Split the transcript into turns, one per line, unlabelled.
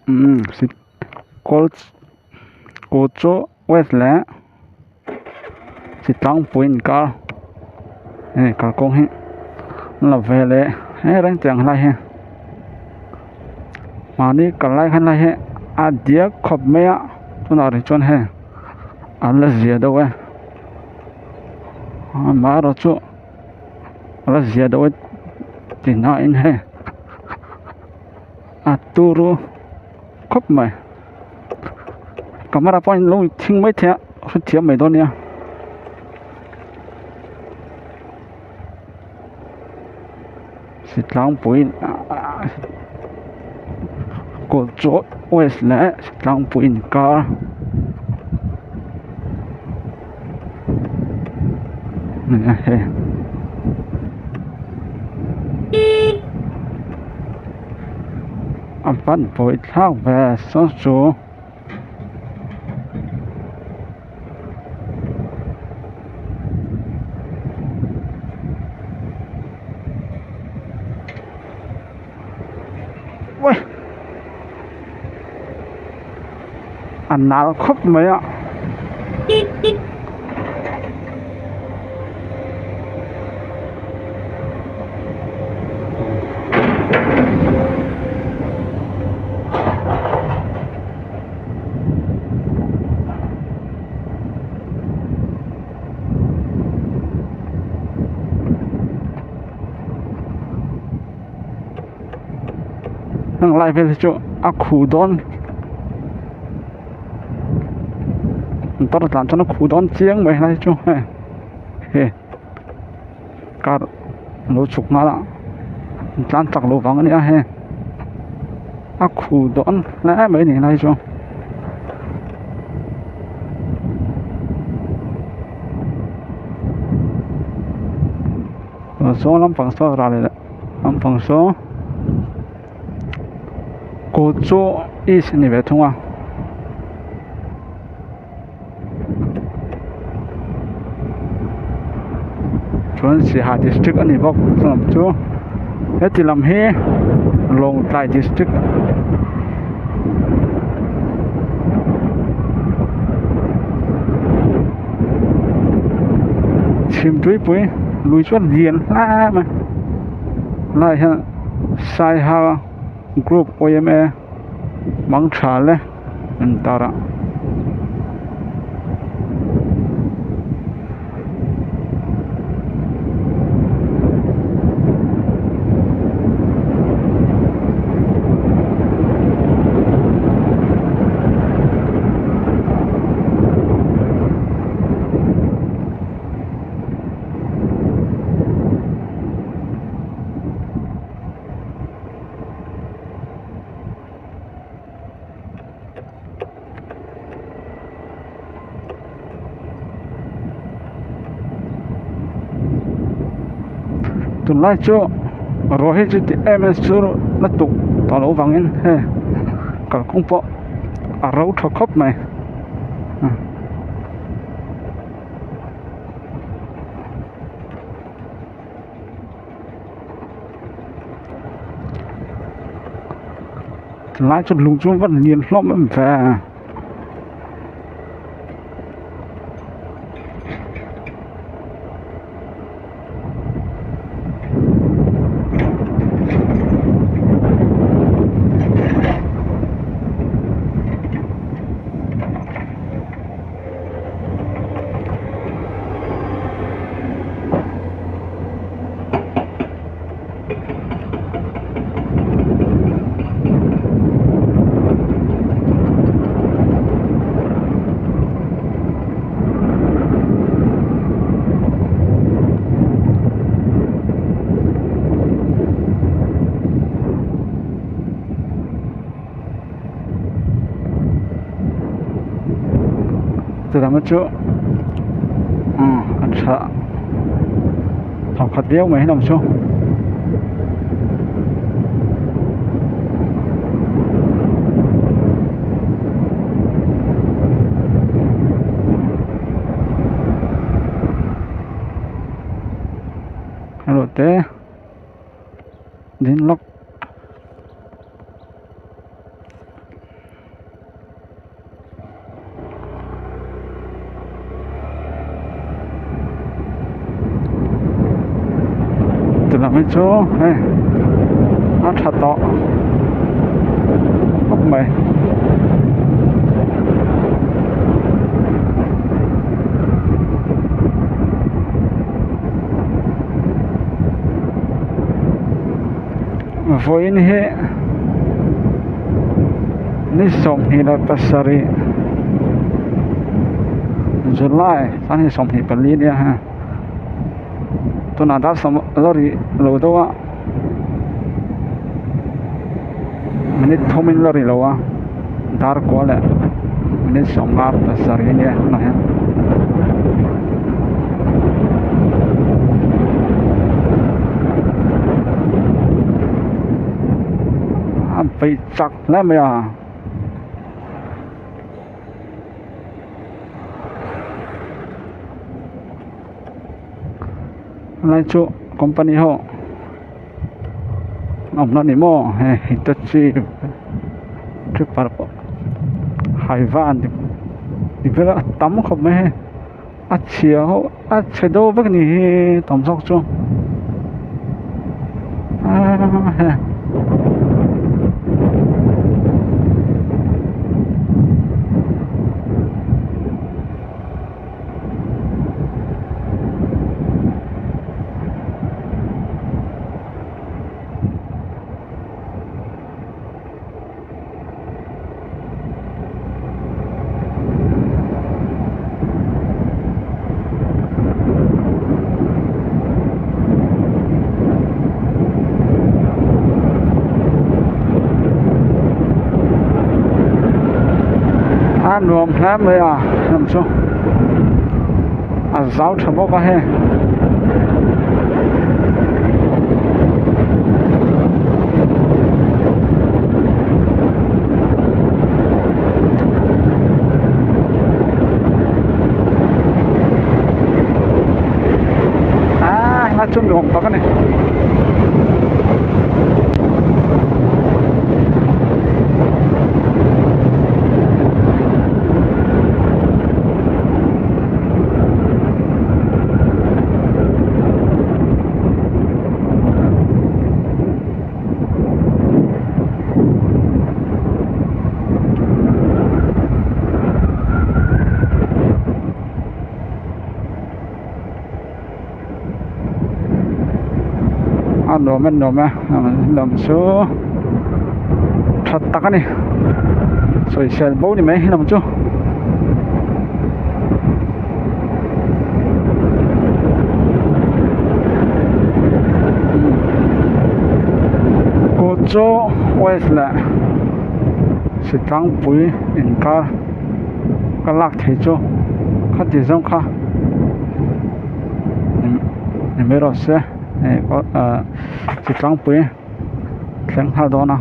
Umm kawl chu west leh chi tlangpui inkar hei kalkawng hi an lo vel e he reng tiang lai hi mahni kal lai khan lai hi a diak khawp mai a tunah rih chuan hei an la zia deuh e amaherawhchu a la zia deuh e ti hnahin hei a turu khawp mai camera pawhin lo thing mai thei a hrethiam mai dawn nia. Sitlangpui kawt chu west leh Sitlangpui inkar nia hei. A van pawi thlak ve saw chu a nal khawp mai a. Heng lai vel hi chu a khu dawn motor a tlan chuan a khu dawn chiang mai helai hi chu hei he car a lo chhuk nghal a an tlan chak loh vang a nia hei a khu dawn hle mai a ni helai hi chu. Saw lampang saw ral leh lampang saw kawt chu east a ni ve thung a. Chuan Siaha district a ni bawk chulam chu heti lam hi Lawngtlai district chhimtuipui lui chuan lian hle mai helaiah hian Saiha group yma mangtha le intar a. Tunlai chu ruah hi chu ti em em chu la tuk tawh loh vangin hei kalkawng pawh a ro tha khawp mai. Tunlai chu lung chu a va lian hlawm em ve. Chulama chu a tha thawkhat viau mai hlawm chu. Hello te ding lawk. Lam hi chu hei a tha tawh khawp mai. Vawiin hi ni 27 July 2024 nia ha tunah dar sawm la ri lo deuh a minute thum in la ri lo a dar kua leh minute 57 ania tunah hian. A peih chak hle mai a. Helai chu company ho a awm na ni maw hei hitachi tripper pawh hyva tih vel a tam khawp mai hei a chhia ho a chhe deuh vek a ni hi tam zawk chu aaa hei. A nuam hle mai a lam chu a zau tha bawk a hei. Ah helai chu nuam tak a ni. A nuam a nuam e lam chu tha tak a ni sawisel bo ni mai lam chu. Kawt chu west leh Sitlangpui inkar ka lak thei chu khati zawng kha ni mai rawh se hei pawh ahh Sitlangpui thleng nghal dawn a.